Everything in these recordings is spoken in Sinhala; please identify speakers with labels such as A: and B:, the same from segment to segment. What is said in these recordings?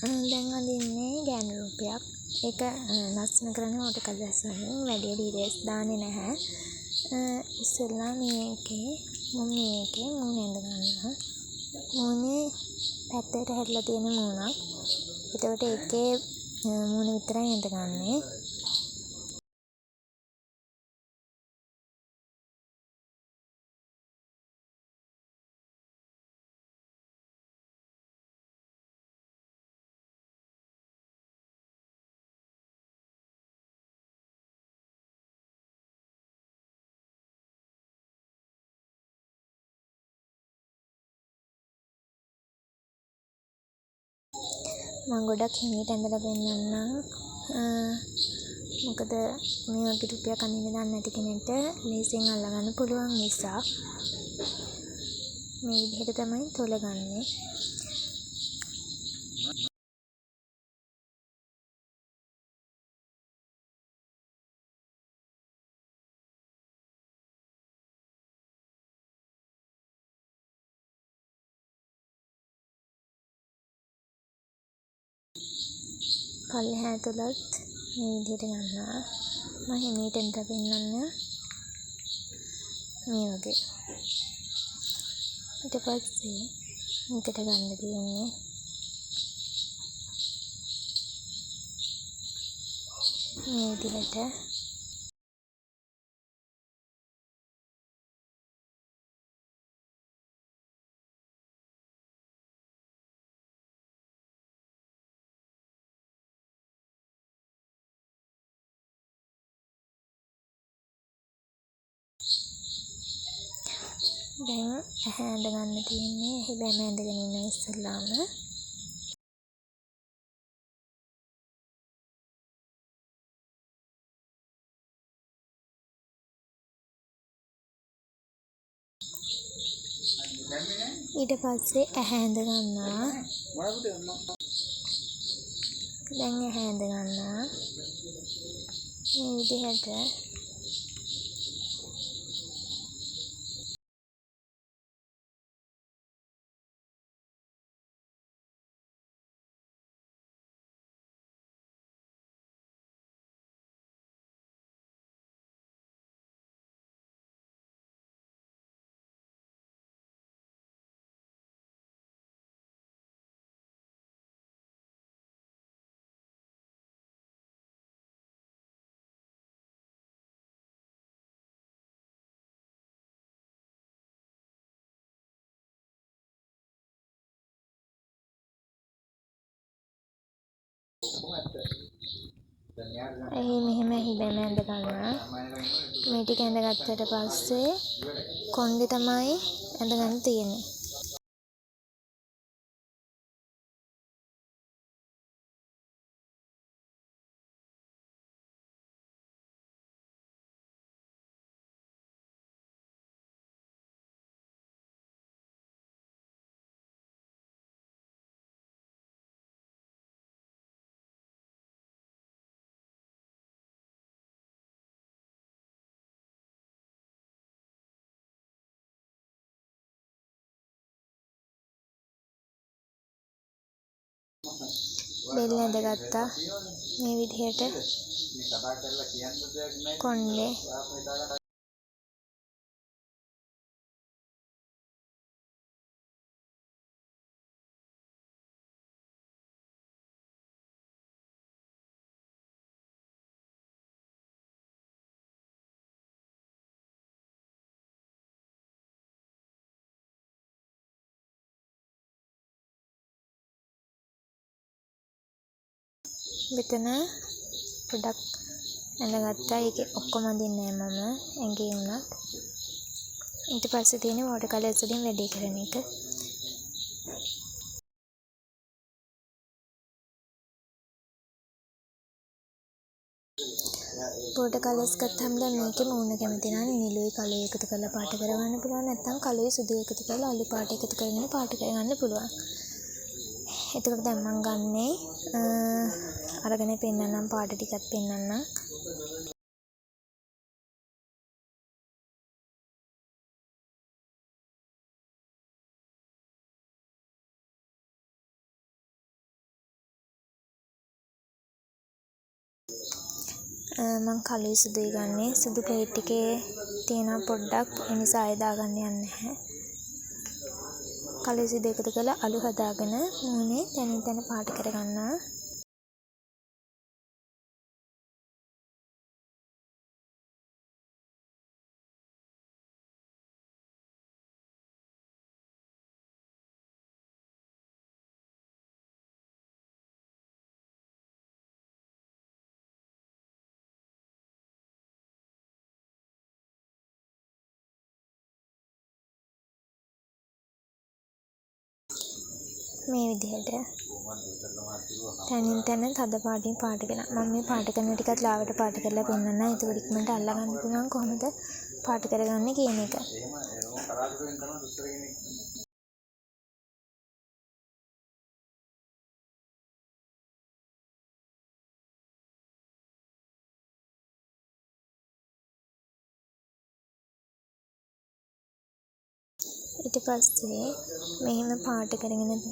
A: දැන් අඳින්නේ ගෑනු රූපයක්. ඒක ලස්සන කරන්නේ වෝටර් කලර්ස් වලින්. වැඩි ඩීටේල්ස් දාන්නේ නැහැ. ඉස්සෙල්ලා මේකේ මම මේකේ මූණ ඇඳ ගන්නවා. මූණේ පැත්තට හැරිලා තියෙන මූණක්. එතකොට ඒකේ මූණ විතරයි ඇඳගන්නේ. මං ගොඩක් හිමීට ඇඳලා පෙන්නන්නම්. මොකද මේ වගේ රුපියක් අඳින්න දන්නේ නැති කෙනෙක්ට ලේසියෙන් අල්ලගන්න පුළුවන් නිසා. මේ විදිහට තමයි තොලගන්නේ. පල්ලෙහා ඇතුළත් මේ විදිහට ගන්නවා. මම හිමීට ඇඳලා පෙන්නන්න. මේ වගේ. ඊට පස්සේ මේකට ගන්න තියෙන්නේ මේ විදිහට. දැන් ඇහැ ඇඳ ගන්න තියෙන්නේ. ඇහි බැම ඇඳගෙන ඉන්නවා ඉස්සෙල්ලාම. ඊට පස්සේ ඇහැ ඇඳ ගන්නවා. දැන් ඇහැ ඇඳ ගන්නවා. මේ විදිහට. ඇහි මෙහෙම ඇහි බැම ඇඳ ගන්නවා. මේ ටික ඇඳගත්තට පස්සේ කොණ්ඩේ තමයි ඇඳ ගන්න තියෙන්නේ. බෙල්ල ඇඳගත්තා. මේ විදිහට කොණ්ඩේ. මෙතන පොඩක් ඇඳගත්තා. ඒකේ ඔක්කොම අඳින්නේ නෑ මම ඇඟේ වුණත්. ඊට පස්සේ තියෙන්නේ වෝටර් කලර්ස් වලින් වැඩේ කරන එක. වෝටර් කලර්ස් ගත්තාම දැන් මේකේ මූණ කැමති නම් නිලුයි කළුයි එකතු කරලා පාට කරගන්න පුළුවන්. නැත්නම් කළුයි සුදුයි එකතු කරලා අලු පාට එකතු කරගෙන පාට කරගන්න පුළුවන්. එතකොට දැන් මං ගන්නේ අරගෙන පෙන්නන්නම් පාට ටිකක් පෙන්නන්නම්. මං කළුයි සුදුයි ගන්නේ. සුදු ප්ලේට් එකේ තියෙනවා පොඩ්ඩක්. ඒ නිසා ආයෙ දාගන්න යන්නේ නැහැ. කළුයි සුදු එකතු කරලා අලු හදාගෙන මූණේ තැනින් තැන පාට කරගන්නවා. මේ විදිහට තැනින් තැන තද පාටින් පාට කරනවා. මම මේ පාට කරන ටිකත් ලාවට පාට කරලා පෙන්නන්නම්. එතකොට ඉක්මනට අල්ලගන්න පුළුවන් කොහොමද පාට කරගන්නේ කියන එක. ඊට පස්සේ මෙහෙම පාට කරගෙන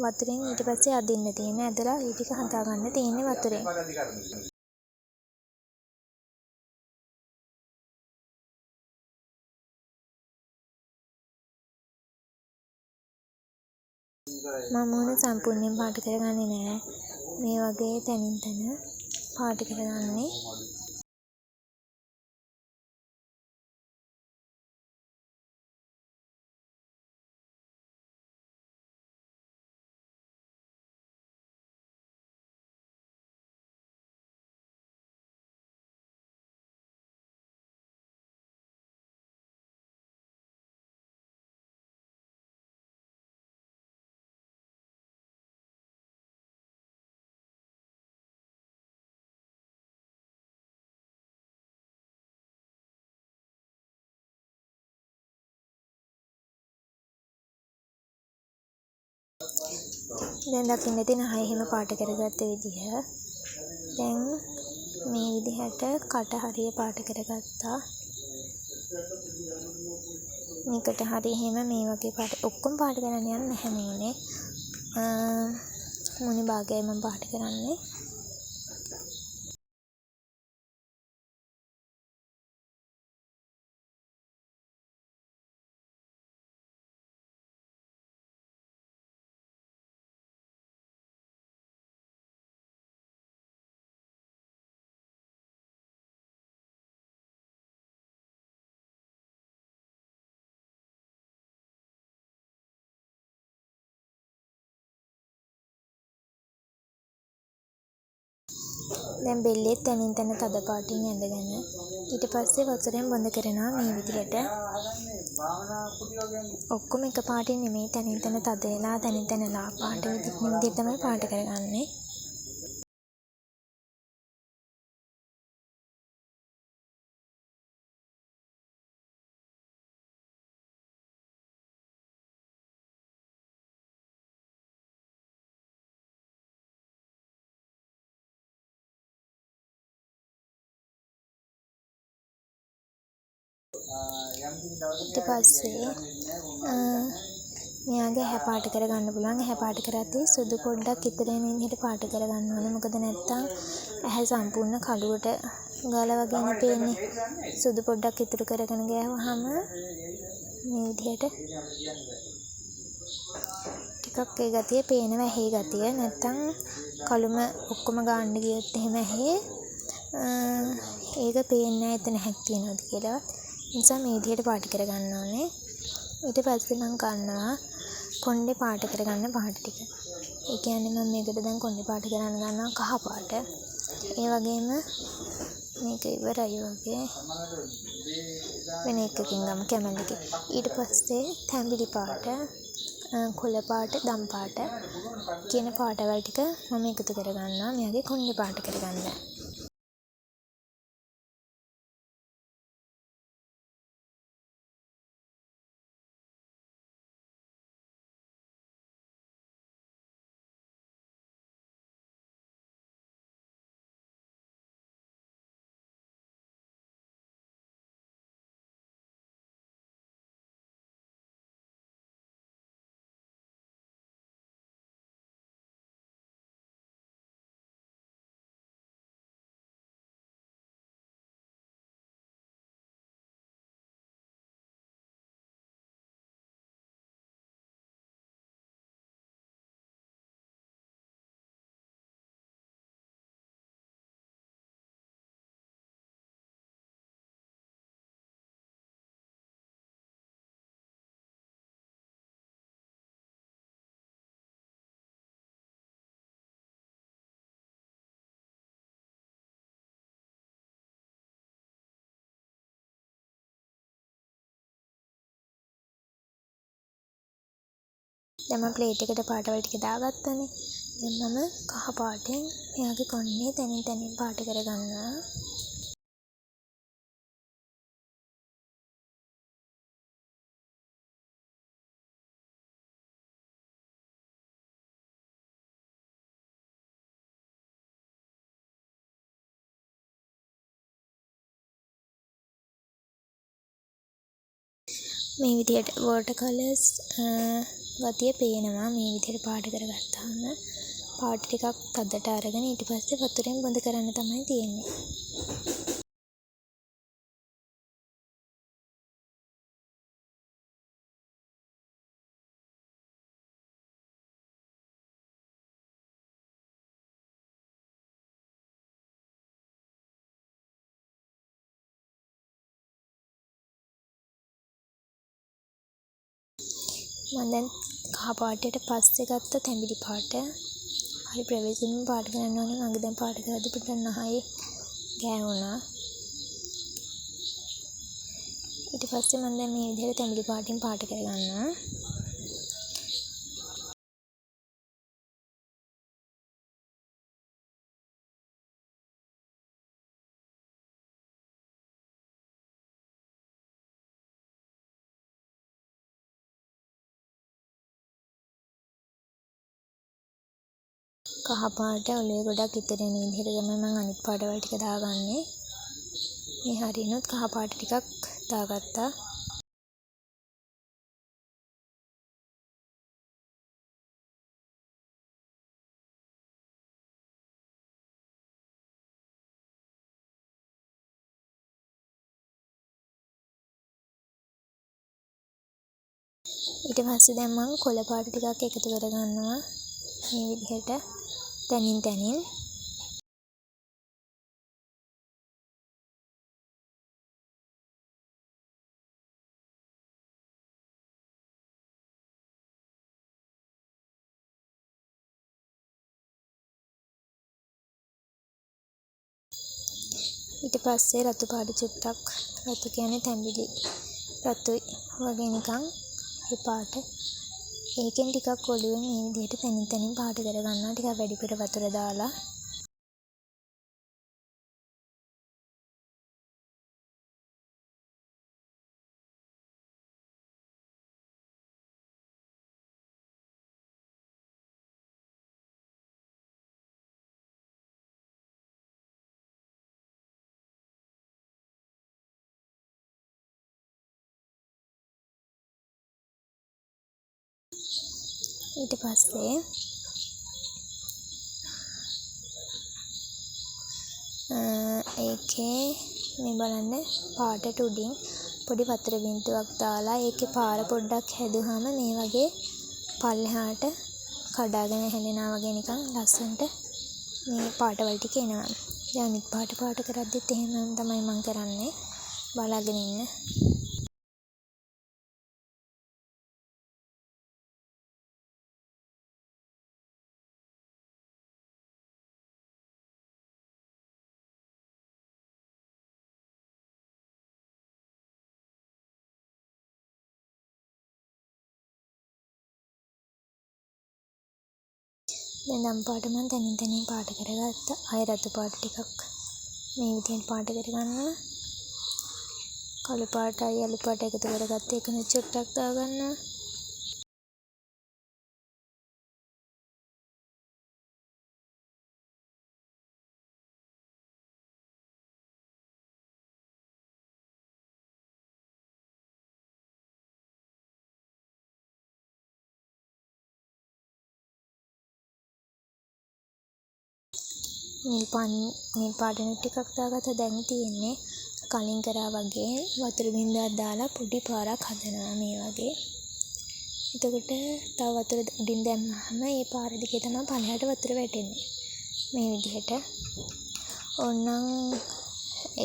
A: වතුරෙන් ඊට පස්සේ අදින්න තියෙන. ඇදලා ඒ ටික හදාගන්න තියෙන්නේ වතුරෙන්. මම මූණ සම්පූර්ණයෙන් පාට කරගන්නේ නෑ. මේ වගේ තැනින් තැන පාට කරගන්නේ. දැන් දකින්න තියෙන අය එහෙම පාට කරගත්ත විදිහ. දැන් මේ විදිහට කට හරිය පාට කරගත්තා. මේකට හරි එහෙම මේ වගේ පාට ඔක්කොම පාට කරන්න යන්නේ නැහැ මූණේ. මූණේ භාගයයි මම පාට කරන්නේ. දැන් බෙල්ලෙත් තැනින් තැන තද පාටින් ඇඳගෙන ඊට පස්සේ වතුරෙන් බොඳ කරනවා මේ විදිහට. ඔක්කොම එක පාටින් නෙමෙයි, තැනින් තැන තද වෙලා තැනින් තැන ලා පාට විදිහට තමයි පාට කරගන්නේ. ඊට පස්සේ මෙයාගේ ඇහැ පාට කරගන්න පුළුවන්. ඇහැ පාට කරද්දී සුදු පොඩ්ඩක් ඉතිරි වෙන විදිහට පාට කරගන්න ඕනේ. මොකද නැත්තම් ඇහැ සම්පූර්ණ කළුවට ගාලා වගේනේ පේන්නේ. සුදු පොඩ්ඩක් ඉතුරු කරගෙන ගියාම මේ විදිහට ටිකක් ඒ ගතිය පේනවා ඇහි ගතිය. නැත්තම් කළුම ඔක්කොම ගාන්න ගියොත් එහෙම ඇහි ඒක පේන්නේ නැහැ එතන ඇහැක් තියෙනවද කියලා. ඒ නිසා මේ විදිහට පාට කරගන්න ඕනේ. ඊට පස්සේ මං ගන්නවා කොණ්ඩේ පාට කරගන්න පාට ටික. ඒ කියන්නේ මම මේකට දැන් කොණ්ඩේ පාට කරන්න ගන්නවා කහ පාට. ඒ වගේම මේක ඉවරයි වගේ. වෙන එකකින් ගමු කැමල් එකේ. ඊට පස්සේ තැඹිලි පාට, කොළ පාට, දම් පාට කියන පාටවල් ටික මම එකතු කරගන්නවා මෙයාගේ කොණ්ඩේ පාට කරගන්න. දැන් මම ප්ලේට් එකට පාටවල් ටික දාගත්තනේ. දැන් මම කහ පාටෙන් මෙයාගේ කොණ්ඩේ තැනින් තැනින් පාට කරගන්නවා. මේ විදිහට වෝටර් කලර්ස් ගතිය පේනවා මේ විදිහට පාට කරගත්තාම. පාට ටිකක් තදට අරගෙන ඊට පස්සේ වතුරෙන් බොඳ කරන්න තමයි තියෙන්නේ. මම දැන් කහ පාටට පස්සේ ගත්ත තැඹිලි පාට. හරි ප්‍රවේශමෙන් පාට කරන්න ඕනේ. මගේ දැන් පාට කරද්දි පොඩ්ඩක් නහයේ ගෑවුණා. ඊට පස්සේ මම දැන් මේ විදිහට තැඹිලි පාටින් පාට කරගන්නවා. කහ පාට ඔළුවේ ගොඩක් ඉතිරෙන විදිහට තමයි මම අනිත් පාටවල් ටික දාගන්නේ. මේ හරියනොත් කහ පාට ටිකක් දාගත්තා. ඊට පස්සේ දැන් මං කොළ පාට ටිකක් එකතු කරගන්නවා මේ විදිහට තැනින් තැනින්. ඊට පස්සේ රතු පාට චුට්ටක්, රතු කියන්නේ තැඹිලි රතුයි වගේ නිකන් ඒ පාට. ඒකෙන් ටිකක් ඔළුවේ මේ විදිහට තැනින් තැනින් පාට කරගන්නවා ටිකක් වැඩිපුර වතුර දාලා. ඊට පස්සේ ඒකේ මේ බලන්න පාටට උඩින් පොඩි වතුර බින්දුවක් දාලා ඒකේ පාර පොඩ්ඩක් හැදුවාම මේ වගේ පල්ලෙහාට කඩාගෙන හැලෙනවා වගේ නිකන් ලස්සනට මේ පාටවල් ටික එනවා. දැන් අනිත් පාට පාට කරද්දිත් එහෙමම තමයි මං කරන්නේ. බලාගෙන ඉන්න. දැන් දම් පාට මං තැනින් තැනින් පාට කරගත්තා. ආයෙ රතු පාට ටිකක් මේ විදිහට පාට කරගන්නවා. කළු පාටයි යළු පාට එකතු කරගත්ත එකම චුට්ටක් දාගන්නවා. නිල් පාටෙනුත් ටිකක් දාගත්තා. දැන් තියෙන්නේ කලින් කරා වගේ වතුර බින්දුවක් දාලා පොඩි පාරක් හදනවා මේ වගේ. එතකොට තව වතුර උඩින් දැම්මහම ඒ පාර දිගේ තමයි පල්ලෙහාට වතුර වැටෙන්නේ මේ විදිහට. ඕනනම්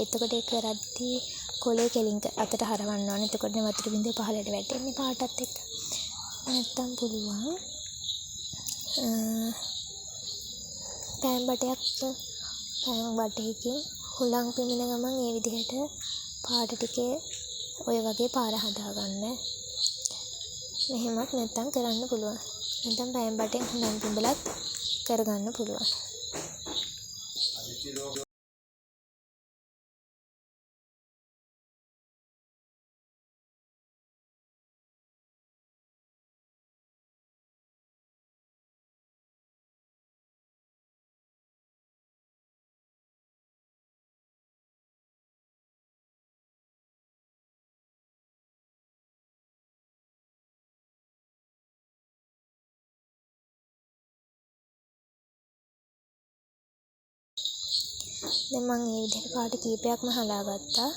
A: එතකොට ඒක කරද්දී කොලේ කෙලින් අතට හරවන්න ඕනේ. එතකොටනේ වතුර බින්දුව පහළට වැටෙන්නේ පාටත් එක්ක. නැත්තම් පුළුවන් පෑන් බටයක් පෑන් බටයකින් හුලං පිඹින ගමන් ඒ විදිහට පාට ටිකේ ඔය වගේ පාර හදාගන්න. මෙහෙමත් නැත්තම් කරන්න පුළුවන්. නැත්තම් පෑන් බටෙන් හුලං පිඹලත් කරගන්න පුළුවන්. දැන් මං ඒ විදිහට පාට කීපයක්ම හදාගත්තා.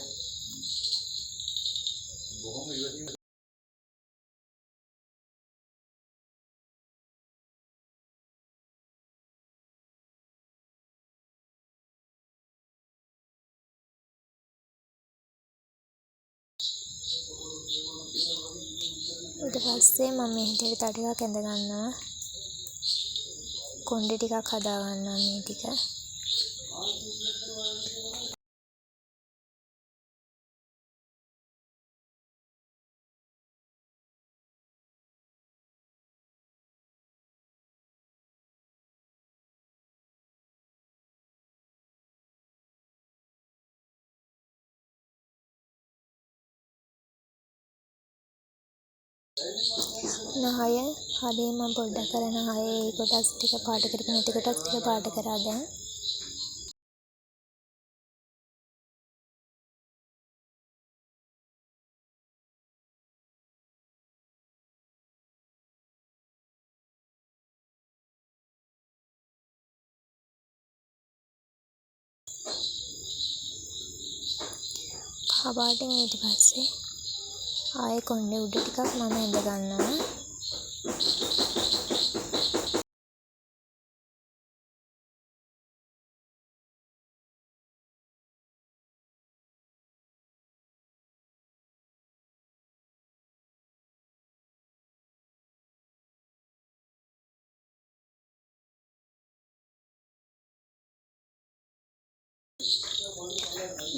A: ඊට පස්සේ මම මේ විදිහට තව ටිකක් ඇඳ ගන්නවා. කොණ්ඩේ ටිකක් හදා ගන්නවා මේ ටික. නහය හරිය මම පොඩ්ඩක් අර නහයේ ඒ කොටස් ටික පාට කරපු නැති කොටස් ටික පාට කරා දැන්. කහ පාටින් ඊට පස්සේ ආයෙ කොණ්ඩේ උඩ ටිකක් මම ඇඳ ගන්නවා.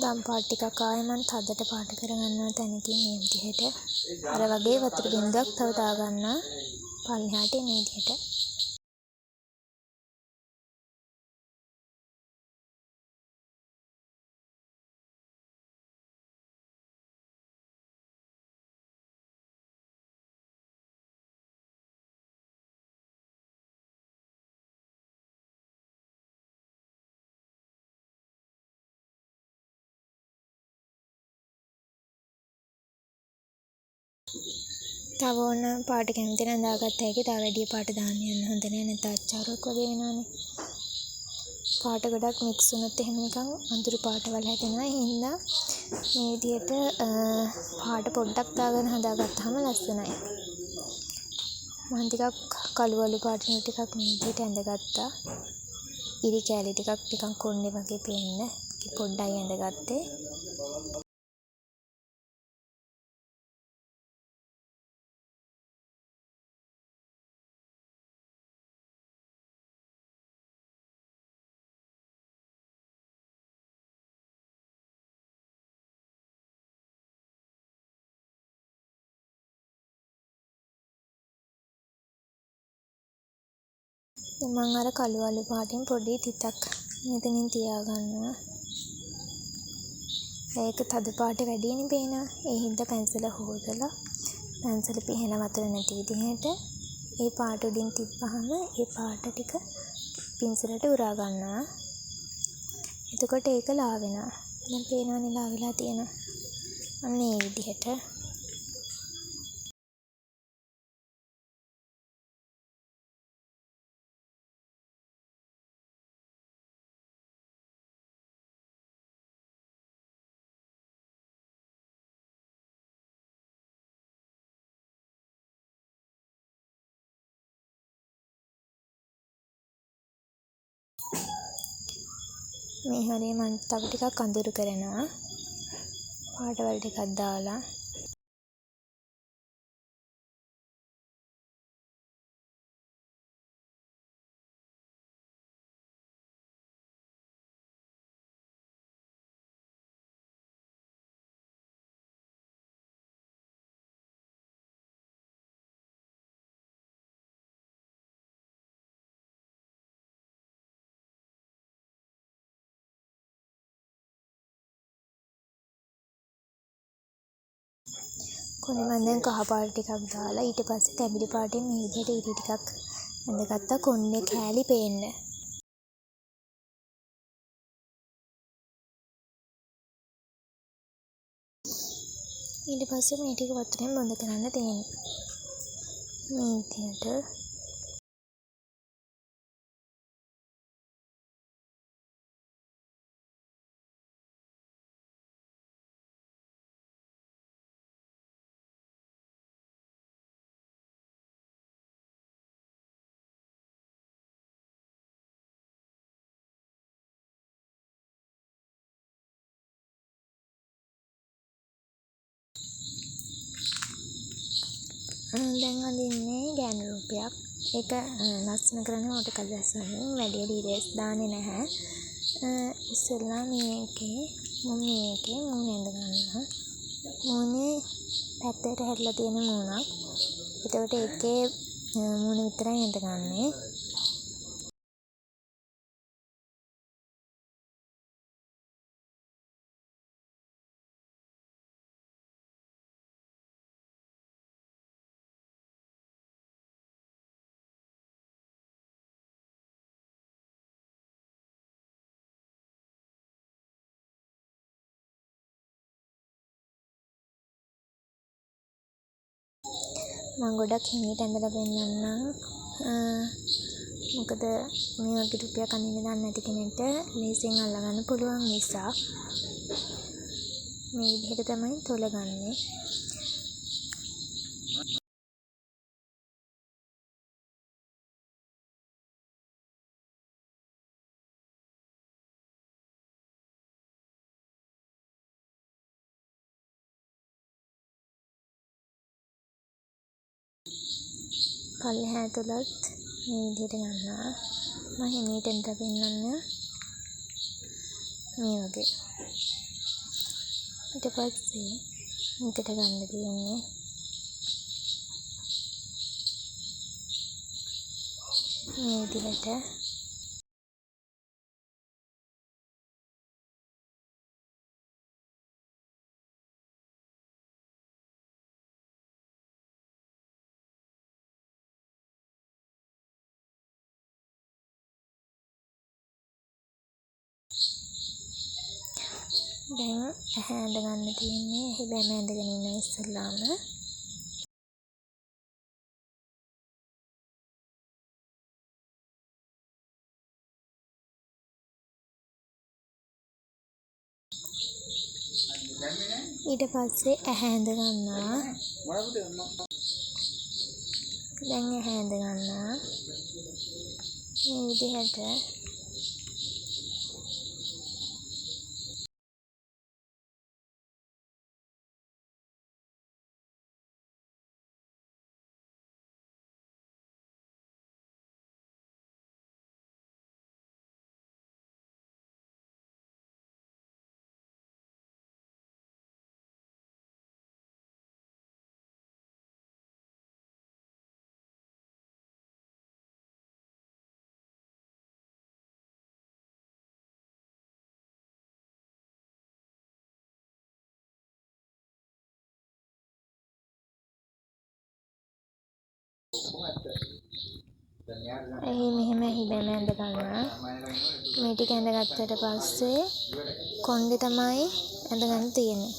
A: දම් පාට ටිකක් ආයෙ මං තදට පාට කරගන්නවා තැනකින් මේ විදිහට. අර වගේ වතුර බින්දුවක් තව දාගන්නවා පල්ලෙහාට එන විදිහට. තව ඕන පාට කැමති නම් දාගත්ත හැකි. තව වැඩි පාට දාන්න යන්න හොඳ නෑ, නැත්නම් අච්චාරුවක් වගේ වෙනවනේ. පාට ගොඩක් මික්ස් වුණොත් එහෙම නිකන් අඳුරු පාටවල් හැදෙනවා. ඒ හින්දා මේ විදිහට පාට පොඩ්ඩක් දාගෙන හදාගත්තාම ලස්සනයි. මං ටිකක් කළු අලු පාටින් ටිකක් මේ විදිහට ඇඳගත්තා. ඉරි කෑලි ටිකක් නිකන් කොණ්ඩේ වගේ පේන්න පොඩ්ඩයි ඇඳගත්තේ. දැන් මං අර කළු අලු පාටින් පොඩි තිතක් මෙතනින් තියාගන්නවා. ඒක තද පාට වැඩිනේ පේනවා. ඒ හින්දා පැන්සල හොදලා පැන්සල පිහන වතුර නැති විදිහට ඒ පාට උඩින් තිබ්බහම ඒ පාට ටික පින්සලට උරා ගන්නවා. එතකොට ඒක ලා වෙනවා. දැන් පේනවනේ ලා වෙලා තියෙනවා. අන්න ඒ විදිහට. මේ හරිය මං තව ටිකක් අඳුරු කරනවා. පාටවල් ටිකක් දාලා. කොණ්ඩේ මම දැන් කහ පාට ටිකක් දාලා ඊට පස්සේ තැඹිලි පාටින් මේ විදිහට ඉරි ටිකක් ඇඳගත්තා කොණ්ඩේ කෑලි පේන්න. ඊට පස්සේ මේ ටික වතුරෙන් බොඳ කරන්න තියෙන්නේ. මේ විදිහට. දැන් අඳින්නේ ගෑනු රූපයක්. ඒක ලස්සන කරන්න මට කලර්ස් වලින් වැඩි ඩීටේල්ස් දාන්නේ නැහැ. ඉස්සෙල්ලා මේකේ මම මේකේ මූණ ඇඳ ගන්නවා. මූණේ පැත්තට හැරිලා තියෙන මූණක්. එතකොට ඒකේ මූණ විතරයි ඇඳගන්නේ. මං ගොඩක් හිමීට ඇඳලා පෙන්නන්නම්. මොකද මේ වගේ රුපියක් අඳින්න දන්නේ නැති කෙනෙක්ට ලේසියෙන් අල්ලගන්න පුළුවන් නිසා. මේ විදිහට තමයි තොලගන්නේ. පල්ලෙහා ඇතුළත් මේ විදිහට ගන්නවා. මම හිමීට ඇඳලා පෙන්නන්න. මේ වගේ. ඊට පස්සේ මේකට ගන්න තියෙන්නේ මේ විදිහට. දැන් ඇහැ ඇඳ ගන්න තියෙන්නේ. ඇහි බැම ඇඳගෙන ඉන්නවා ඉස්සෙල්ලාම. ඊට පස්සේ ඇහැ ඇඳ ගන්නවා. දැන් ඇහැ ඇඳ ගන්නවා. මේ විදිහට. ඇහි මෙහෙම ඇහි බැම ඇඳ ගන්නවා. මේ ටික ඇඳගත්තට පස්සේ කොණ්ඩේ තමයි ඇඳගන්න තියෙන්නේ.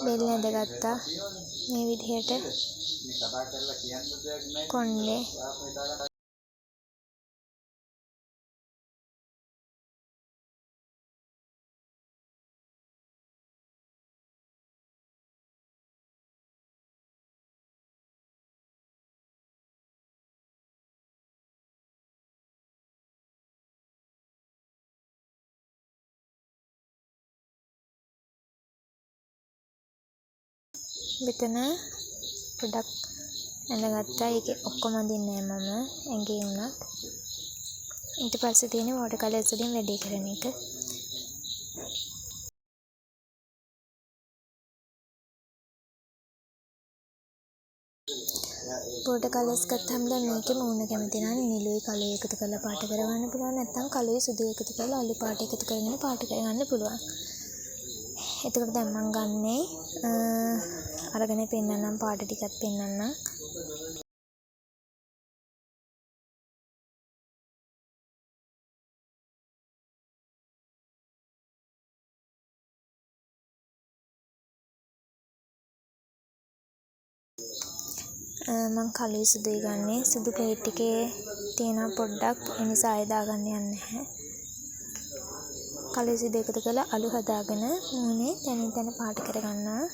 A: බෙල්ල ඇඳගත්තා මේ විදිහට කොණ්ඩේ. මෙතන පොඩක් ඇඳගත්තා. ඒකේ ඔක්කොම අඳින්නේ නෑ මම ඇඟේ වුණත්. ඊට පස්සේ තියෙන්නේ වෝටර් කලර්ස් වලින් වැඩේ කරන එක. වෝටර් කලර්ස් ගත්තාම දැන් මේකේ මූණ කැමති නම් නිලුයි කළුයි එකතු කරලා පාට කරගන්න පුළුවන්. නැත්නම් කළුයි සුදුයි එකතු කරලා අලු පාට එකතු කරගෙන පාට කරගන්න පුළුවන්. එතකොට දැන් මං ගන්නේ අරගෙන පෙන්නන්නම් පාට ටිකක් පෙන්නන්නම්. මං කළුයි සුදුයි ගන්නේ. සුදු ප්ලේට් එකේ තියෙනවා පොඩ්ඩක්. ඒ නිසා ආයෙ දාගන්න යන්නේ නැහැ. කළුයි සුදු එකතු කරලා අලු හදාගෙන මූණේ තැනින් තැන පාට කරගන්නවා.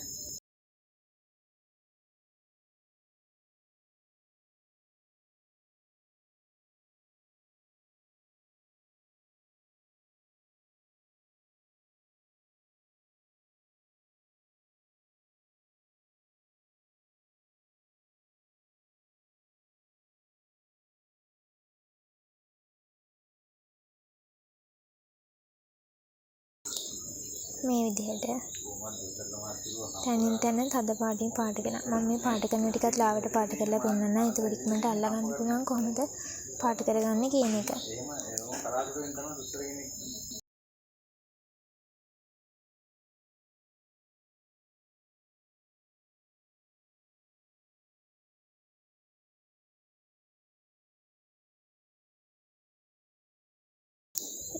A: මේ විදිහට තැනින් තැන තද පාටින් පාට කරනවා. මම මේ පාට කරන ටිකත් ලාවට පාට කරලා පෙන්නන්නම්. එතකොට ඉක්මනට අල්ලගන්න පුළුවන් කොහොමද පාට කරගන්නේ කියන එක.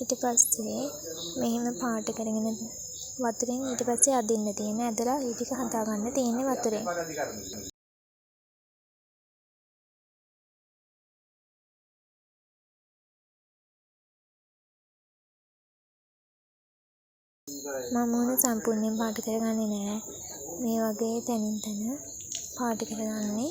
A: ඊට පස්සේ මෙහෙම පාට කරගෙන වතුරෙන් ඊට පස්සේ අදින්න තියෙන. ඇදලා ඒ ටික හදාගන්න තියෙන්නේ වතුරෙන්. මම මූණ සම්පූර්ණයෙන් පාට කරගන්නේ නෑ. මේ වගේ තැනින් තැන පාට කරගන්නේ.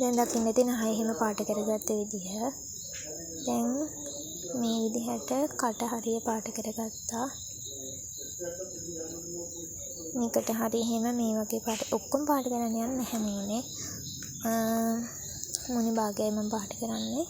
A: දැන් දකින්න ඇති නහය එහෙම පාට කරගත්ත විදිහ. දැන් මේ විදිහට කට හරිය පාට කරගත්තා. නිකට හරි එහෙම මේ වගේ පාට ඔක්කොම පාට කරන්න යන්නේ නැහැ මූණේ. මූණේ භාගයයි මම පාට කරන්නේ.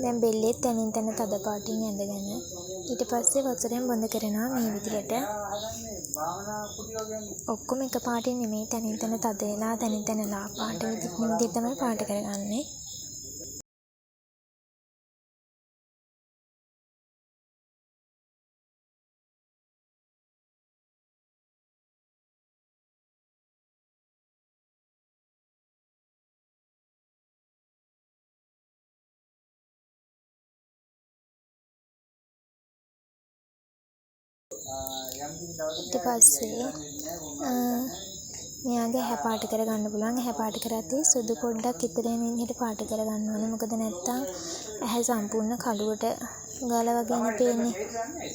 A: දැන් බෙල්ලෙත් තැනින් තැන තද පාටින් ඇඳගෙන ඊට පස්සේ වතුරෙන් බොඳ කරනවා මේ විදිහට. ඔක්කොම එක පාටින් නෙමෙයි, තැනින් තැන තද වෙලා තැනින් තැන ලා පාට විදිහට තමයි පාට කරගන්නේ. ඊට පස්සේ මෙයාගේ ඇහැ පාට කරගන්න පුළුවන්. ඇහැ පාට කරද්දී සුදු පොඩ්ඩක් ඉතුරු වෙන විදිහට පාට කරගන්න ඕනේ. මොකද නැත්තම් ඇහැ සම්පූර්ණ කළුවට ගාලා වගේනේ පේන්නේ.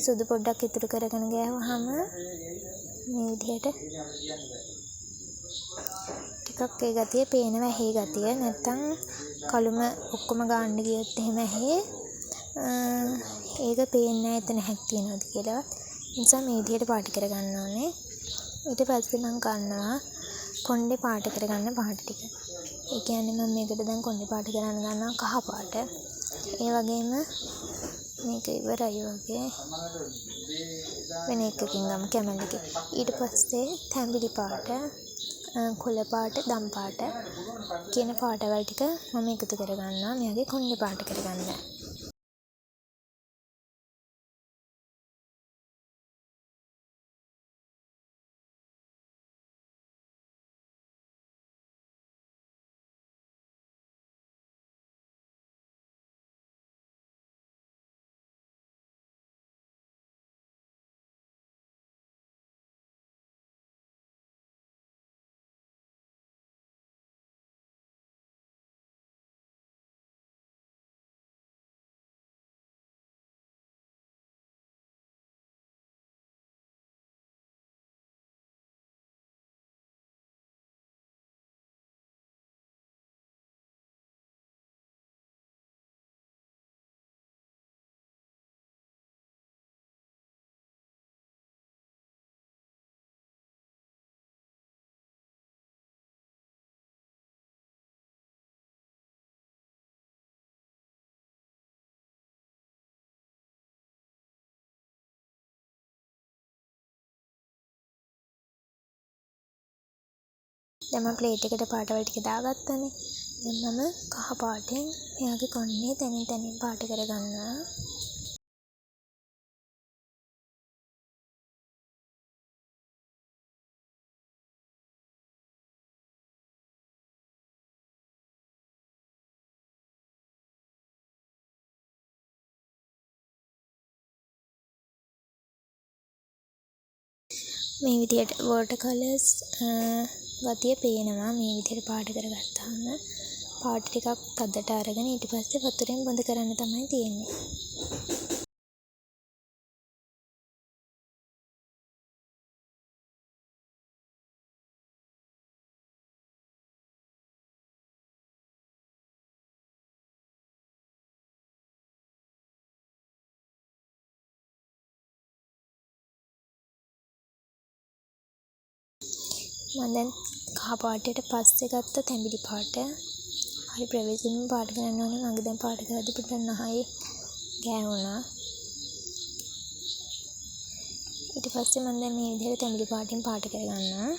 A: සුදු පොඩ්ඩක් ඉතුරු කරගෙන ගෑවහම මේ විදිහට ටිකක් ඒ ගතිය පේනවා ඇහි ගතිය. නැත්තම් කළුම ඔක්කොම ගාන්න ගියොත් එහෙම ඇහි ඒක පේන්නේ නැහැ එතන ඇහැක් තියෙනවද කියලාවත්. ඒ නිසා මේ විදිහට පාට කරගන්න ඕනේ. ඊට පස්සේ මං ගන්නවා කොණ්ඩේ පාට කරගන්න පාට ටික. ඒ කියන්නේ මම මේකට දැන් කොණ්ඩේ පාට කරන්න ගන්නවා කහ පාට. ඒ වගේම මේක ඉවරයි වගේ. වෙන එකකින් ගමු කැමල් එකේ. ඊට පස්සේ තැඹිලි පාට, කොළ පාට, දම් පාට කියන පාටවල් ටික මම එකතු කරගන්නවා මෙයාගේ කොණ්ඩේ පාට කරගන්න. දැන් මම ප්ලේට් එකට පාටවල් ටික දාගත්තනේ. දැන් මම කහ පාටෙන් මෙයාගේ කොණ්ඩේ තැනින් තැනින් පාට කරගන්නවා. මේ විදිහට වෝටර් කලර්ස් ගතිය පේනවා මේ විදිහට පාට කරගත්තාම. පාට ටිකක් තදට අරගෙන ඊට පස්සේ වතුරෙන් බොඳ කරන්න තමයි තියෙන්නේ. මම දැන් කහ පාටට පස්සේ ගත්ත තැඹිලි පාට. හරි ප්‍රවේශමෙන් පාට කරන්න ඕනේ. මගේ දැන් පාට කරද්දි පොඩ්ඩක් නහයේ ගෑවුණා. ඊට පස්සේ මම දැන් මේ විදිහට තැඹිලි පාටින් පාට කරගන්නවා.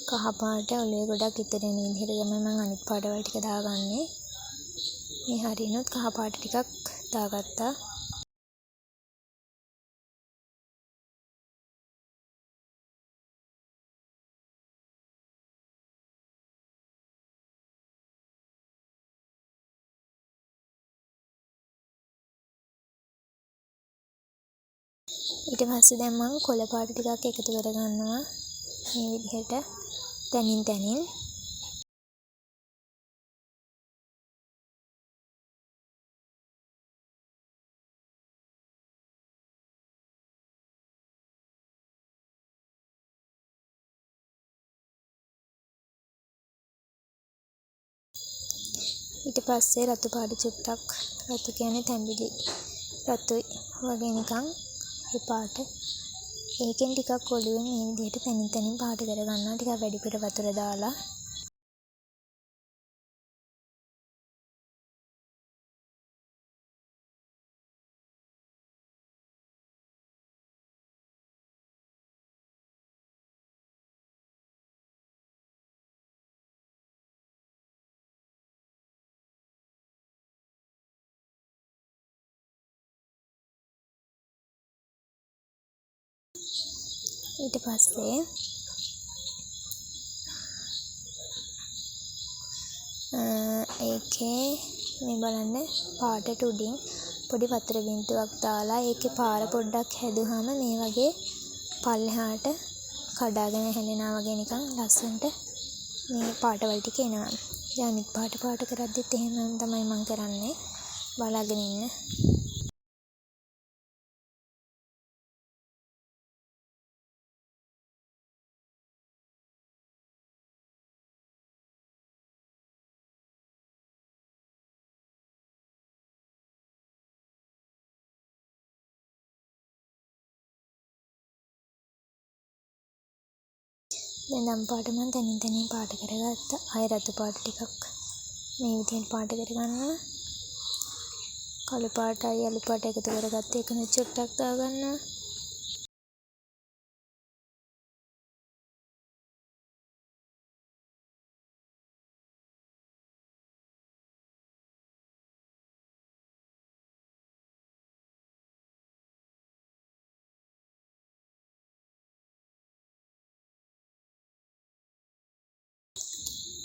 A: කහ පාට ඔළුවේ ගොඩක් ඉතිරෙන විදිහට තමයි මම අනිත් පාටවල් ටික දාගන්නේ. මේ හරියනොත් කහ පාට ටිකක් දාගත්තා. ඊට පස්සේ දැන් මම කොළ පාට ටිකක් එකතු කරගන්නවා මේ විදිහට තැනින් තැනින්. ඊට පස්සේ රතු පාට චුට්ටක්, රතු කියන්නේ තැඹිලි රතුයි වගේ නිකන් ඒ පාට. ඒකෙන් ටිකක් ඔළුවෙන් මේ විදිහට තැනින් තැනින් පාට කරගන්නවා ටිකක් වැඩිපුර වතුර දාලා. ඊට පස්සේ ඒකේ මේ බලන්න පාටට උඩින් පොඩි වතුර බින්දුවක් දාලා ඒකේ පාර පොඩ්ඩක් හැදුවාම මේ වගේ පල්ලෙහාට කඩාගෙන හැලෙනවා වගේ නිකන් ලස්සනට මේ පාටවල් ටික එනවා. දැන් අනිත් පාට පාට කරද්දිත් එහෙම තමයි මං කරන්නේ. බලාගෙන ඉන්න. දැන් දම් පාට මං තනින් තනින් පාට කරගත්තා. ආයෙ රතු පාට ටිකක් මේ විදිහට පාට කරගන්නවා. කළු පාටයි අලු පාට එකතු කරගත්ත එකන චුට්ටක් දාගන්නවා.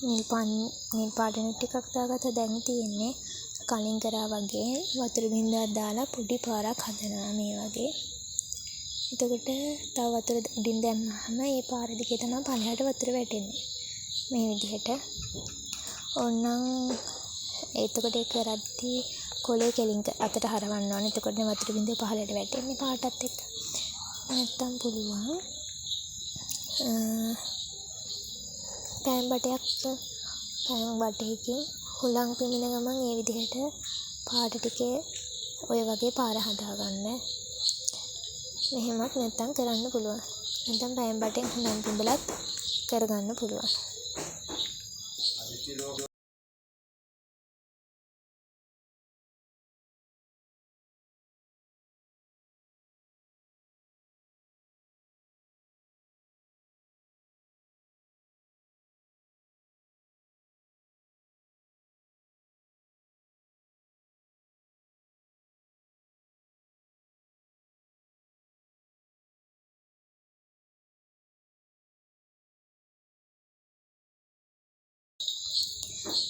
A: නිල් පාන් නිල් පාටෙනුත් ටිකක් දාගත්තා. දැන් තියෙන්නේ කලින් කරා වගේ වතුර බින්දුවක් දාලා පොඩි පාරක් හදනවා මේ වගේ. එතකොට තව වතුර උඩින් දැම්මහම ඒ පාර දිගේ තමයි පල්ලෙහාට වතුර වැටෙන්නේ. මේ විදිහට. ඕන්නම් එතකොට ඒක කරද්දී කොලේ කෙලින් අතට හරවන්න ඕනේ. එතකොටනේ වතුර බින්දුව පහළට වැටෙන්නේ පාටත් එක්ක. නැත්තම් පුළුවන් පෑන් බටයක් පෑන් බටයකින් හුලං පිඹින ගමන් ඒ විදිහට පාට ටිකේ ඔය වගේ පාර හදාගන්න. මෙහෙමත් නැත්තම් කරන්න පුළුවන්. නැත්තම් පෑන් බටෙන් හුලං පිඹලත් කරගන්න පුළුවන්.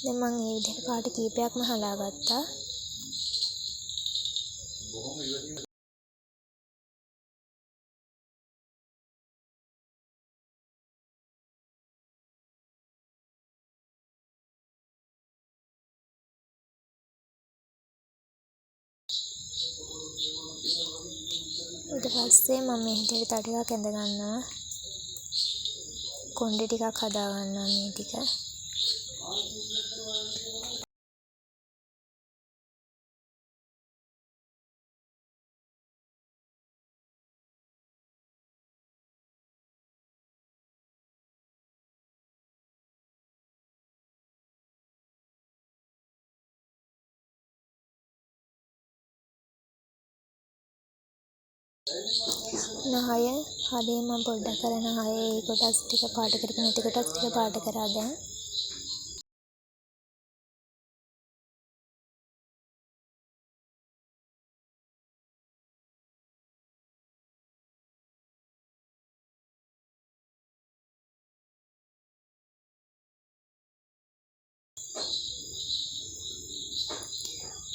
A: දැන් මං ඒ විදිහට පාට කීපයක්ම හදාගත්තා. ඊට පස්සේ මම මේ විදිහට තව ටිකක් ඇඳ ගන්නවා. කොණ්ඩේ ටිකක් හදා ගන්නවා මේ ටික. නහය හරිය මම පොඩ්ඩක් අර නහයේ ඒ කොටස් ටික පාට කරපු නැති කොටස් ටික පාට කරා දැන්.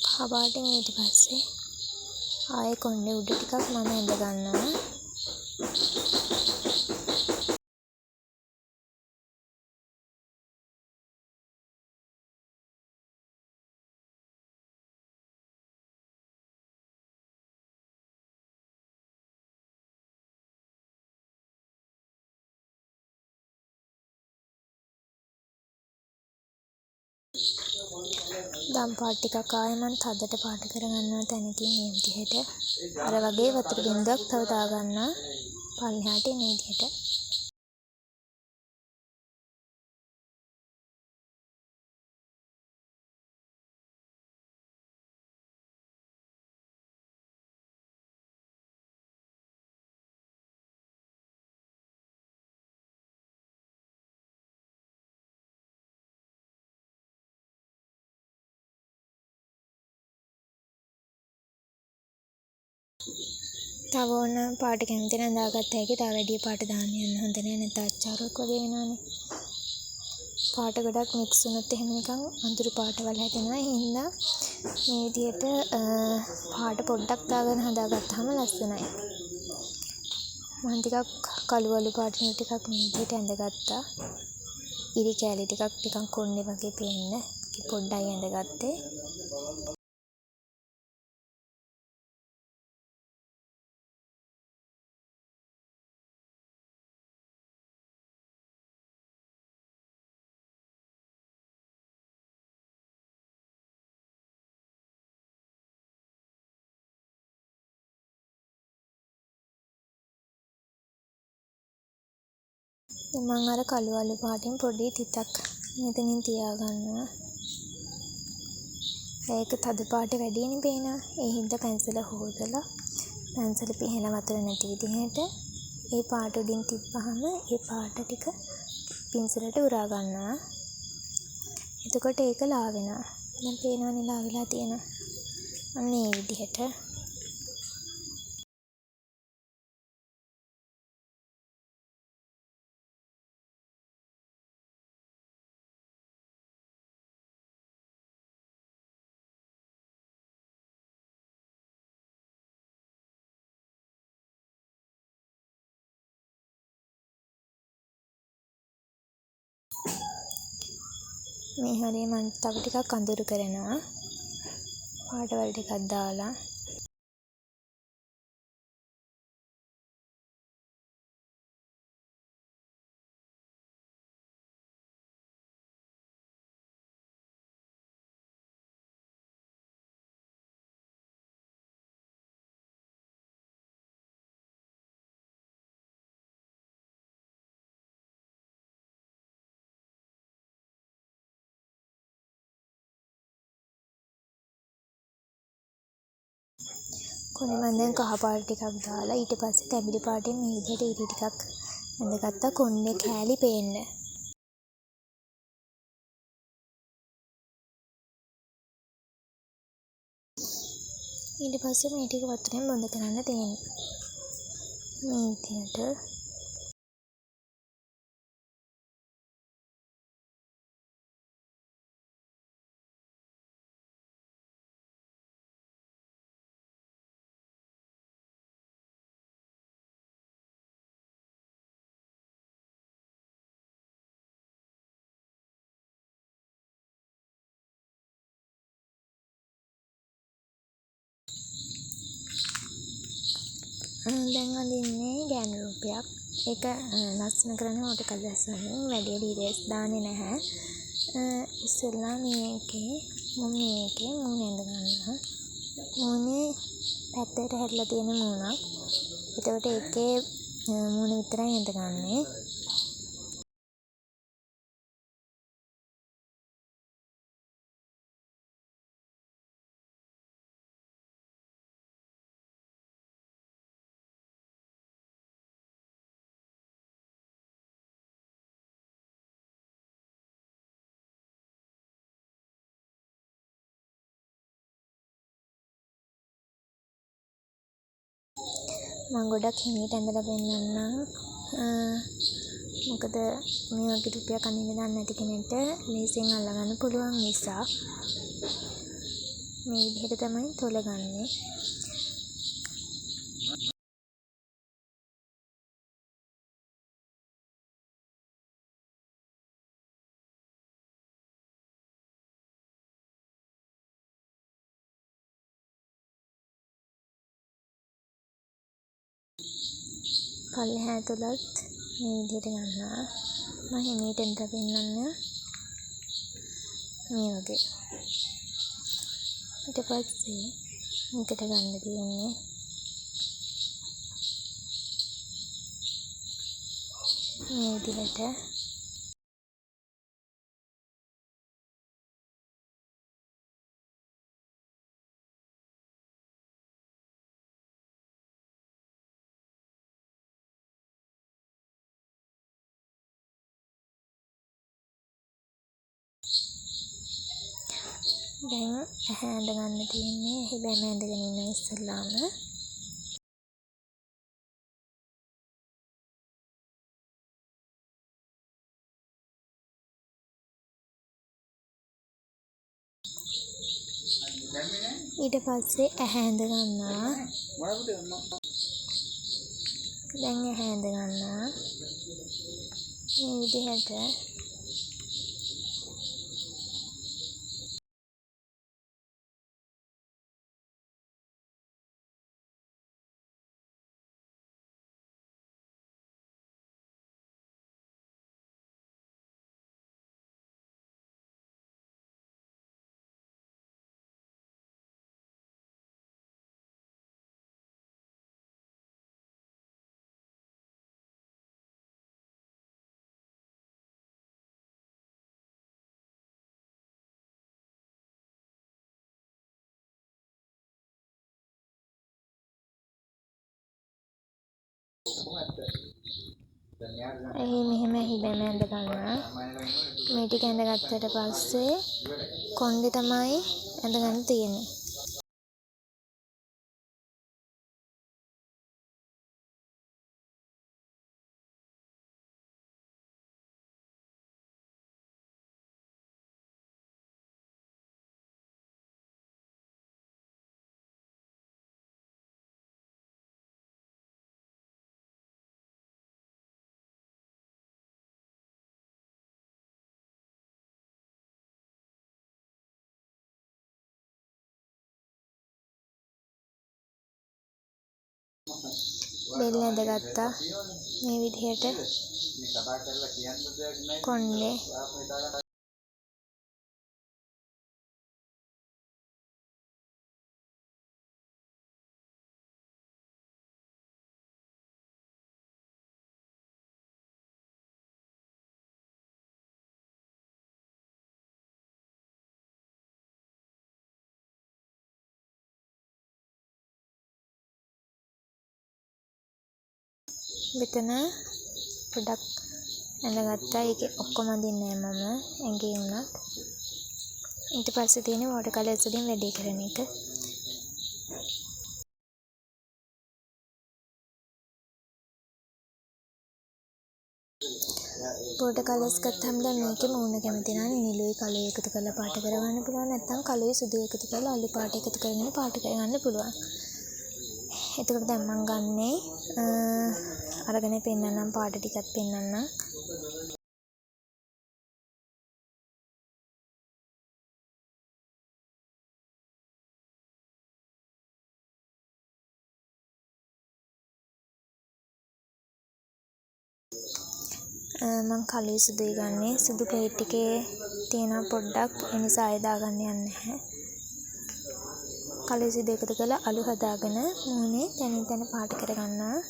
A: කහ පාටෙන් ඊට පස්සේ ආයෙ කොණ්ඩේ උඩ ටිකක් මම ඇඳ ගන්නවා. දම් පාට ටිකක් ආයෙ මං තදට පාට කරගන්නවා තැනකින් මේ විදිහට. අර වගේ වතුර බින්දුවක් තව දාගන්නවා පල්ලෙහාට එන විදිහට. තව ඕන පාට කැමති නම් දාගත්ත හැකි. තව වැඩි පාට දාන්න යන්න හොඳ නෑ, නැත්නම් අච්චාරුවක් වගේ වෙනවනේ. පාට ගොඩක් මික්ස් වුණොත් එහෙම නිකන් අඳුරු පාටවල් හැදෙනවා. ඒ හින්දා මේ විදිහට පාට පොඩ්ඩක් දාගෙන හදාගත්තාම ලස්සනයි. මං ටිකක් කළු අලු පාට ටිකක් මේ විදිහට ඇඳගත්තා. ඉරි කෑලි ටිකක් නිකන් කොණ්ඩේ වගේ පේන්න පොඩ්ඩයි ඇඳගත්තේ. දැන් මං අර කළු අලු පාටින් පොඩි තිතක් මෙතනින් තියාගන්නවා. ඒක තද පාට වැඩිනේ පේනවා. ඒ හින්දා පැන්සල හොදලා පැන්සල පිහලා වතුර නැති විදිහට ඒ පාට උඩින් තිබ්බහම ඒ පාට ටික පින්සලට උරා ගන්නවා. එතකොට ඒක ලා වෙනවා. දැන් පේනවනේ ලා වෙලා තියෙනවා. අන්න ඒ විදිහට. මේ හරිය මං තව ටිකක් අඳුරු කරනවා. පාටවල් ටිකක් දාලා. කොනේ මං දැන් කහ පාට ටිකක් දාලා ඊට පස්සේ තැඹිලි පාටින් මේ විදිහට ඉරි ටිකක් ඇඳගත්තා කොණ්ඩේ කෑලි පේන්න. ඊට පස්සේ මේ ටික වතුරෙන් බොඳ කරන්න තියෙනවා. මේ විදිහට. දැන් අඳින්නේ ගෑනු රූපයක්. ඒක ලස්සන කරන්න වෝටර් කලර්ස් වලින් වැඩි ඩීටේල්ස් දාන්නේ නැහැ. ඉස්සෙල්ලා මේකේ මම මේකේ මූණ ඇඳ ගන්නවා. මූණේ පැත්තට හැරිලා තියෙන මූණක්. එතකොට ඒකේ මූණ විතරයි ඇඳගන්නේ. මං ගොඩක් හිමීට ඇඳලා පෙන්නන්නම්. මොකද මේ වගේ රුපියක් අඳින්න දන්නේ නැති කෙනෙක්ට ලේසියෙන් අල්ලගන්න පුළුවන් නිසා. මේ විදිහට තමයි තොලගන්නේ. පල්ලෙහා ඇතුළත් මේ විදිහට ගන්නවා. මම හිමීට ඇඳලා පෙන්නන්න. මේ වගේ. ඊට පස්සේ මේකට ගන්න තියෙන්නේ මේ විදිහට. දැන් ඇහැ ඇඳ ගන්න තියෙන්නේ. ඇහි බැම ඇඳගෙන ඉන්නවා ඉස්සෙල්ලාම. ඊට පස්සේ ඇහැ ඇඳ ගන්නවා. දැන් ඇහැ ඇඳ ගන්නවා. මේ විදිහට. ඇහි මෙහෙම ඇහි බැම ඇඳ ගන්නවා. මේ ටික ඇඳගත්තට පස්සේ කොණ්ඩේ තමයි ඇඳගන්න තියෙන්නේ. බෙල්ල ඇඳගත්තා මේ විදිහට කොණ්ඩේ. මෙතන පොඩක් ඇඳගත්තා. ඒකේ ඔක්කොම අඳින්නේ නෑ මම ඇඟේ වුණත්. ඊට පස්සේ තියෙන වෝටර් කලර්ස් වලින් වැඩේ කරන එක. වෝටර් කලර්ස් ගත්තාම දැන් මේකේ මූණ කැමති නම් නිලුයි කළුයි එකතු කරලා පාට කරගන්න පුළුවන්. නැත්නම් කළුයි සුදුයි එකතු කරලා අලු පාට එකතු කරගෙන පාට කරගන්න පුළුවන්. එතකොට දැන් මං ගන්නේ අරගෙන පෙන්නන්නම්, පාට ටිකක් පෙන්නන්නම්. මං කළුයි සුදුයි ගන්නේ. සුදු ප්ලේට් එකේ තියෙනවා පොඩ්ඩක්, ඒ නිසා ආයෙ දාගන්න යන්නේ නැහැ. කළුයි සුදු එකතු කරලා අලු හදාගෙන මූණේ තැනින් තැන පාට කරගන්නවා.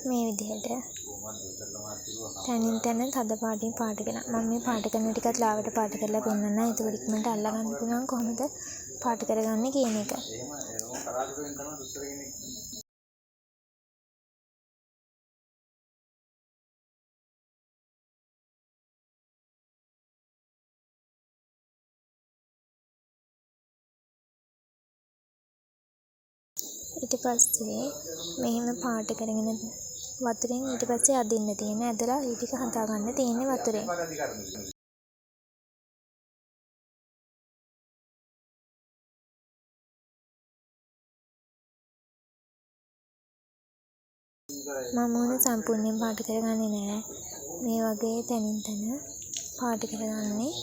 A: මේ විදිහට තැනින් තැන තද පාටින් පාට කරනවා. මම මේ පාට කරන ටිකත් ලාවට පාට කරලා පෙන්නන්නම්. එතකොට ඉක්මනට අල්ලගන්න පුළුවන් කොහොමද පාට කරගන්නේ කියන එක. ඊට පස්සේ මෙහෙම පාට කරගෙන වතුරෙන් ඊට පස්සේ අදින්න තියෙන, ඇදලා ඒ ටික හදාගන්න තියෙන්නේ වතුරෙන්. මම මූණ සම්පූර්ණයෙන් පාට කරගන්නේ නෑ. මේ වගේ තැනින් තැන පාට කරගන්නේ.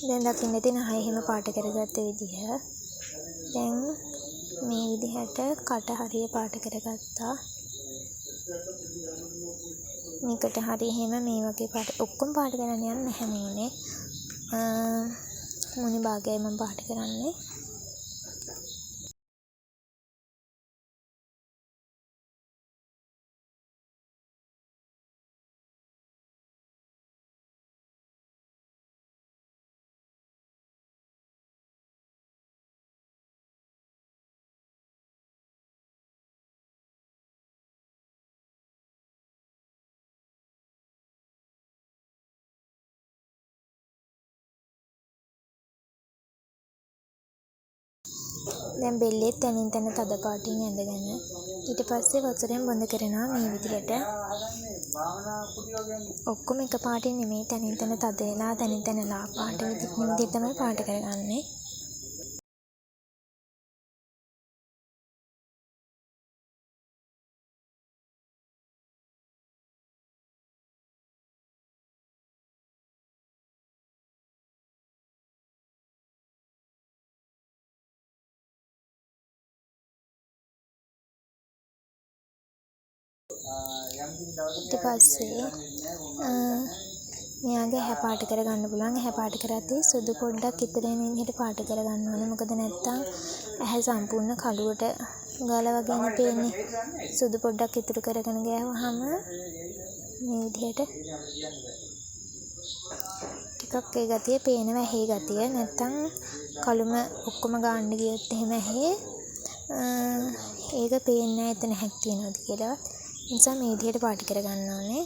A: දැන් දකින්න තියෙන අය එහෙම පාට කරගත්ත විදිහ. දැන් මේ විදිහට කට හරිය පාට කරගත්තා. මේකට හරි එහෙම මේ වගේ පාට ඔක්කොම පාට කරන්න යන්නේ නැහැ මූණේ. මූණේ භාගයයි මම පාට කරන්නේ. දැන් බෙල්ලෙත් තැනින් තැන තද පාටින් ඇඳගෙන ඊට පස්සේ වතුරෙන් බොඳ කරනවා මේ විදිහට. ඔක්කොම එක පාටින් නෙමෙයි, තැනින් තැන තද වෙලා තැනින් තැන ලා පාට විදිහට තමයි පාට කරගන්නේ. ඊට පස්සේ මෙයාගේ ඇහැ පාට කරගන්න පුළුවන්. ඇහැ පාට කරද්දී සුදු පොඩ්ඩක් ඉතුරු වෙන විදිහට පාට කරගන්න ඕනේ. මොකද නැත්තම් ඇහැ සම්පූර්ණ කළුවට ගාලා වගේනේ පේන්නේ. සුදු පොඩ්ඩක් ඉතුරු කරගෙන ගෑවහම මේ විදිහට ටිකක් ඒ ගතිය පේනවා ඇහි ගතිය. නැත්තම් කළුම ඔක්කොම ගාන්න ගියොත් එහෙම ඇහි ඒක පේන්නේ නැහැ එතන ඇහැක් තියෙනවද කියලා. ඒ නිසා මේ විදිහට පාට කරගන්න ඕනේ.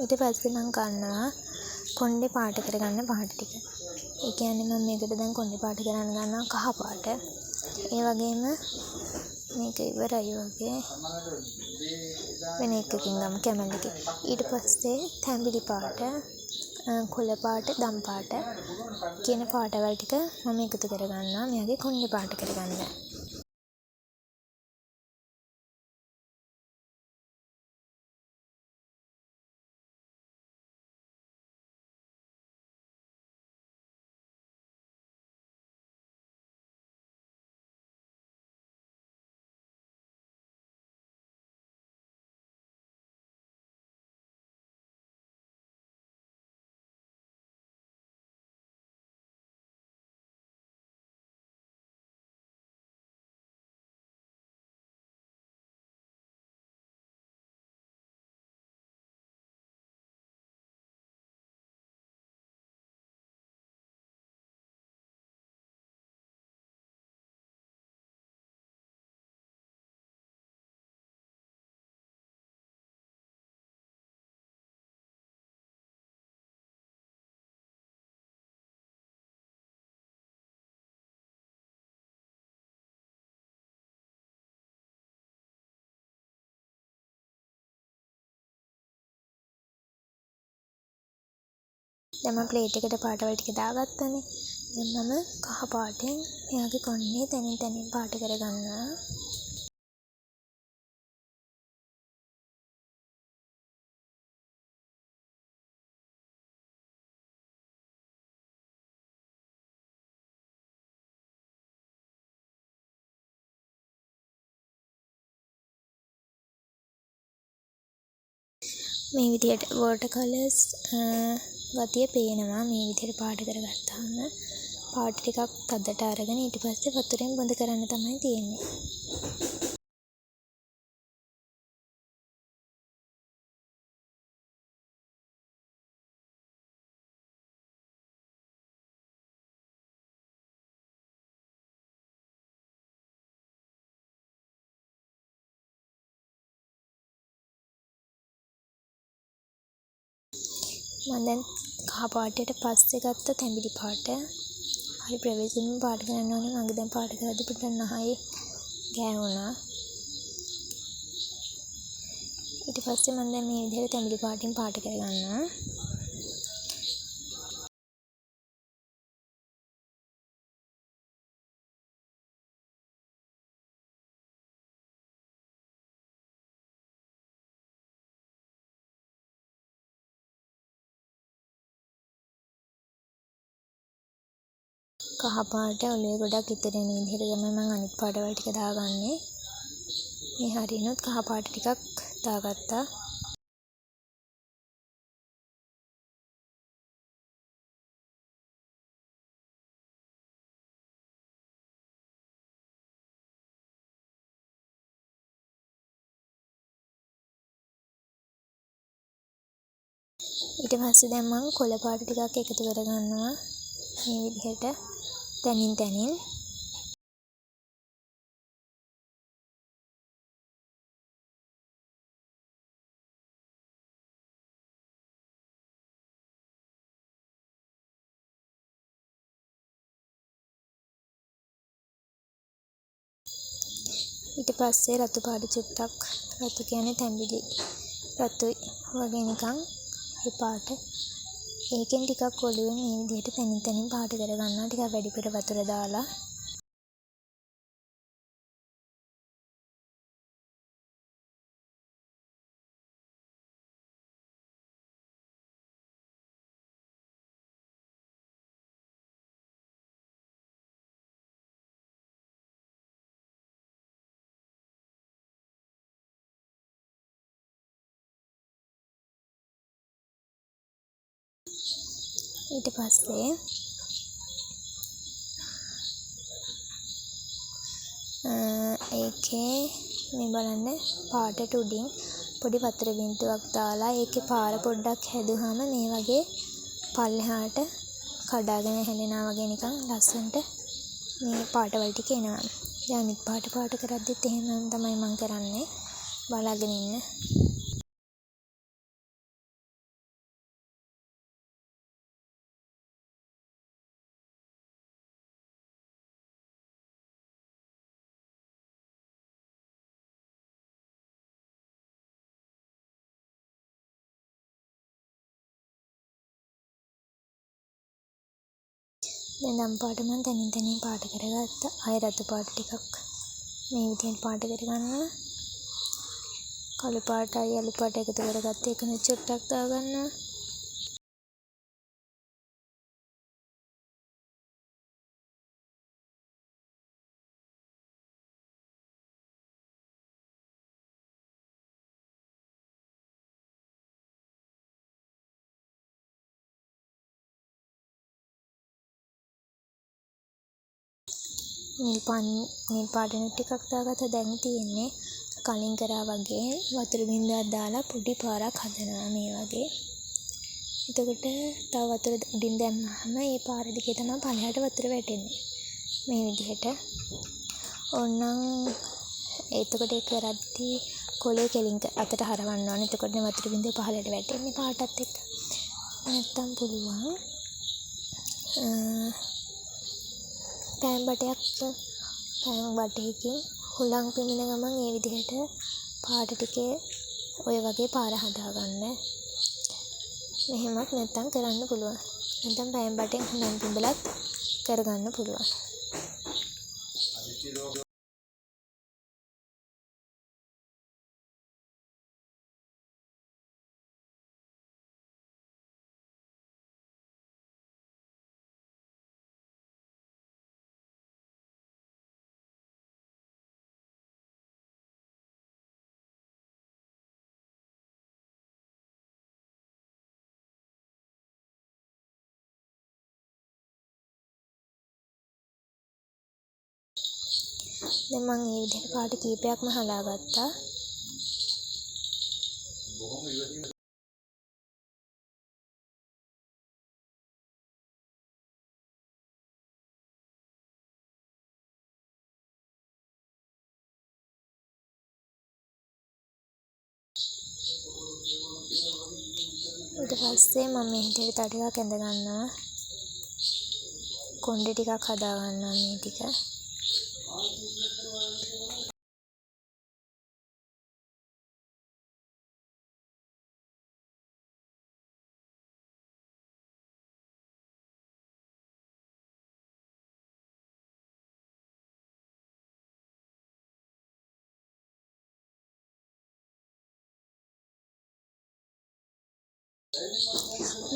A: ඊට පස්සේ මං ගන්නවා කොණ්ඩේ පාට කරගන්න පාට ටික. ඒ කියන්නේ මං මේකට දැන් කොණ්ඩේ පාට කරන්න ගන්නවා කහ පාට. ඒ වගේම මේක ඉවරයි වගේ. වෙන එකකින් ගමු කැමල් එකේ. ඊට පස්සේ තැඹිලි පාට, කොළ පාට, දම් පාට කියන පාටවල් ටික මම එකතු කරගන්නවා මෙයාගේ කොණ්ඩේ පාට කරගන්න. දැන් මම ප්ලේට් එකට පාටවල් ටික දාගත්තනේ. දැන් මම කහ පාටෙන් මෙයාගේ කොණ්ඩේ තැනින් තැනින් පාට කරගන්නවා. මේ විදිහට වෝටර් කලර්ස් ගතිය පේනවා මේ විදිහට පාට කරගත්තාම. පාට ටිකක් තදට අරගෙන ඊට පස්සේ වතුරෙන් බොඳ කරන්න තමයි තියෙන්නේ. මම දැන් කහ පාටයට පස්සේ ගත්ත තැඹිලි පාට. හරි ප්‍රවේශමෙන් පාට කරන්න ඕනේ. මගේ දැන් පාට කරද්දි පොඩ්ඩක් නහයේ ගෑවුණා. ඊට පස්සේ මම දැන් මේ විදිහට තැඹිලි පාටින් පාට කරගන්නවා. කහ පාට ඔළුවේ ගොඩක් ඉතිරෙන විදිහට තමයි මම අනිත් පාටවල් ටික දාගන්නේ. මේ හරියනොත් කහ පාට ටිකක් දාගත්තා. ඊට පස්සේ දැන් මං කොළ පාට ටිකක් එකතු කරගන්නවා මේ විදිහට තැනින් තැනින්. ඊට පස්සේ රතු පාට චුට්ටක්, රතු කියන්නේ තැඹිලි රතුයි වගේ නිකන් ඒ පාට. ඒකෙන් ටිකක් ඔළුවේ මේ විදිහට තැනින් තැනින් පාට කරගන්නවා ටිකක් වැඩිපුර වතුර දාලා. ඊට පස්සේ ඒකේ මේ බලන්න පාටට උඩින් පොඩි වතුර බින්දුවක් දාලා ඒකේ පාර පොඩ්ඩක් හැදුවාම මේ වගේ පල්ලෙහාට කඩාගෙන හැලෙනවා වගේ නිකන් ලස්සනට මේ පාටවල් ටික එනවා. දැන් අනිත් පාට පාට කරද්දිත් එහෙමම තමයි මං කරන්නේ. බලාගෙන ඉන්න. දැන් දම් පාට මං තැනින් තැනින් පාට කරගත්තා. ආයෙ රතු පාට ටිකක් මේ විදිහට පාට කරගන්නවා. කළු පාටයි යලු පාට එකතු කරගත්ත ඒකනේ චුට්ටක් දාගන්නවා. නිල් පාන් නිල් පාටෙනුත් ටිකක් දාගත්තා. දැන් තියෙන්නේ කලින් කරා වගේ වතුර බින්දුවක් දාලා පොඩි පාරක් හදනවා මේ වගේ. එතකොට තව වතුර උඩින් දැම්මහම ඒ පාර දිගේ තමයි පල්ලෙහාට වතුර වැටෙන්නේ. මේ විදිහට. ඕන්නම් එතකොට ඒක කරද්දී කොලේ කෙලින් අතට හරවන්න ඕනේ. එතකොටනේ වතුර බින්දුව පහළට වැටෙන්නේ පාටත් එක්ක. නැත්තම් පුළුවන් පෑන් බටයක් පෑන් බටයකින් හුලං පිඹින ගමන් ඒ විදිහට පාට ටිකේ ඔය වගේ පාර හදාගන්න. මෙහෙමත් නැත්තම් කරන්න පුළුවන්. නැත්තම් පෑන් බටෙන් හුලං පිඹලත් කරගන්න පුළුවන්. දැන් මං ඒ විදිහට පාට කීපයක්ම හදාගත්තා. ඊට පස්සේ මම මේ විදිහට තව ටිකක් ඇඳ ගන්නවා. කොණ්ඩේ ටිකක් හදා ගන්නවා මේ ටික.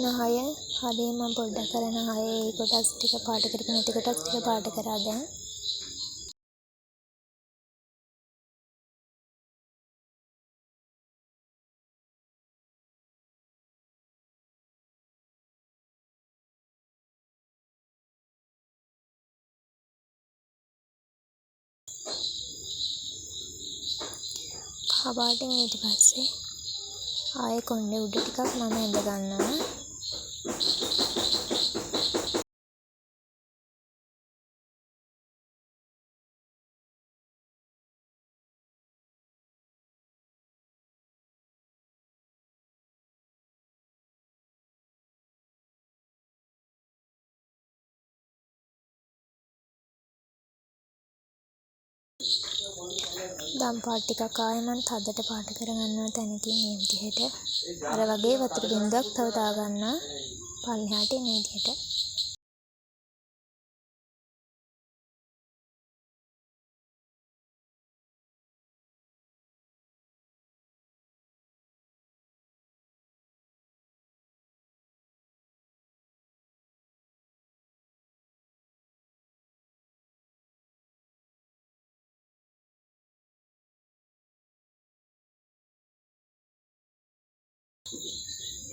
A: නහය හරිය මම පොඩ්ඩක් අර නහයේ ඒ කොටස් ටික පාට කරපු නැති කොටස් ටික පාට කරා දැන්. කහ පාටින් ඊට පස්සේ ආයෙ කොණ්ඩේ උඩ ටිකක් මම ඇඳ ගන්නවා. දම් පාට ටිකක් ආයෙ මං තදට පාට කරගන්නවා තැනකින් මේ විදිහට. අර වගේ වතුර බින්දුවක් තව දාගන්නවා පල්ලෙහාට එන විදිහට.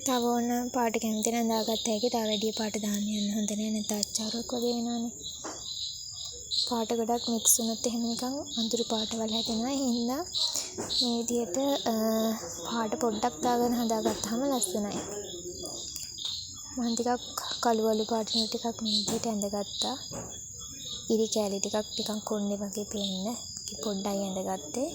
A: තව ඕන පාට කැමති නම් දාගත්ත හැකි. තව වැඩි පාට දාන්න යන්න හොඳ නෑ. නැත්නම් අච්චාරුවක් වගේ වෙනවනේ. පාට ගොඩක් මික්ස් වුණොත් එහෙම නිකන් අඳුරු පාටවල් හැදෙනවා. ඒ හින්දා මේ විදිහට පාට පොඩ්ඩක් දාගෙන හදාගත්තාම ලස්සනයි. මං ටිකක් කළු අලු පාටින් ටිකක් මේ විදිහට ඇඳගත්තා. ඉරි කෑලි ටිකක් නිකන් කොණ්ඩේ වගේ පේන්න පොඩ්ඩයි ඇඳගත්තේ.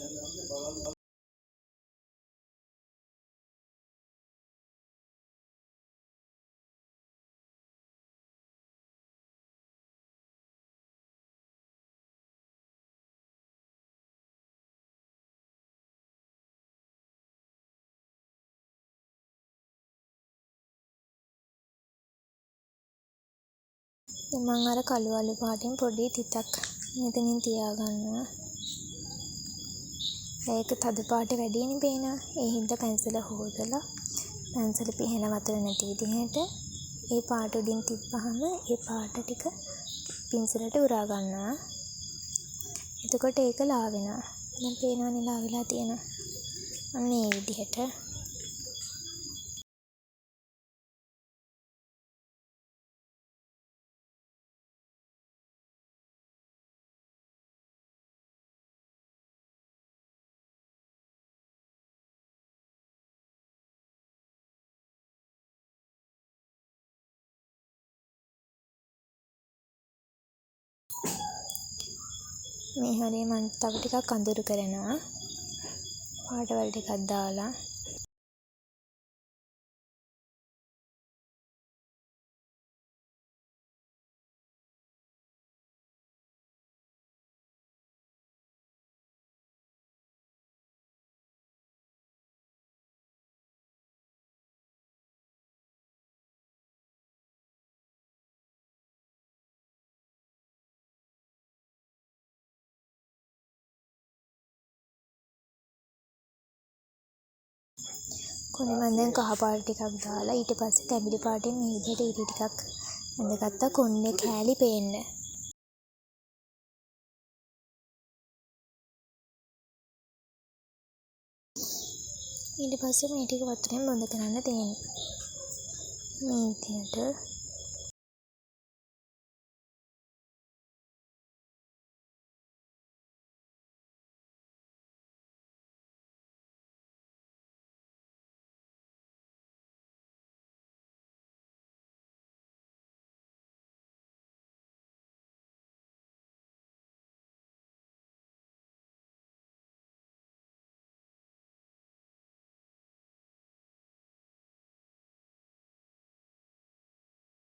A: මං අර කළු අලු පාටින් පොඩි තිතක් මෙතනින් තියාගන්නවා. ඒක තද පාට වැඩිනේ පේනවා. ඒ හින්දා පැන්සල හොදලා පැන්සල පිහලා වතුර නැති විදිහට ඒ පාට උඩින් තිබ්බහම ඒ පාට ටික පින්සලට උරා ගන්නවා. එතකොට ඒක ලා වෙනවා. දැන් පේනවනේ ලා වෙලා තියෙනවා. අන්න ඒ විදිහට. මේ හරිය මං තව ටිකක් අඳුරු කරනවා. පාටවල් ටිකක් දාලා. කොහොම මං දැන් කහ පාට ටිකක් දාලා ඊට පස්සේ තැඹිලි පාටෙන් මේ විදිහට ඉරි ටිකක් ඇඳගත්තා කොණ්ඩේ කෑලි පේන්න. ඊට පස්සේ මේ ටික වතුරෙන් බොඳ කරන්න තියෙනවා. මේ විදිහට.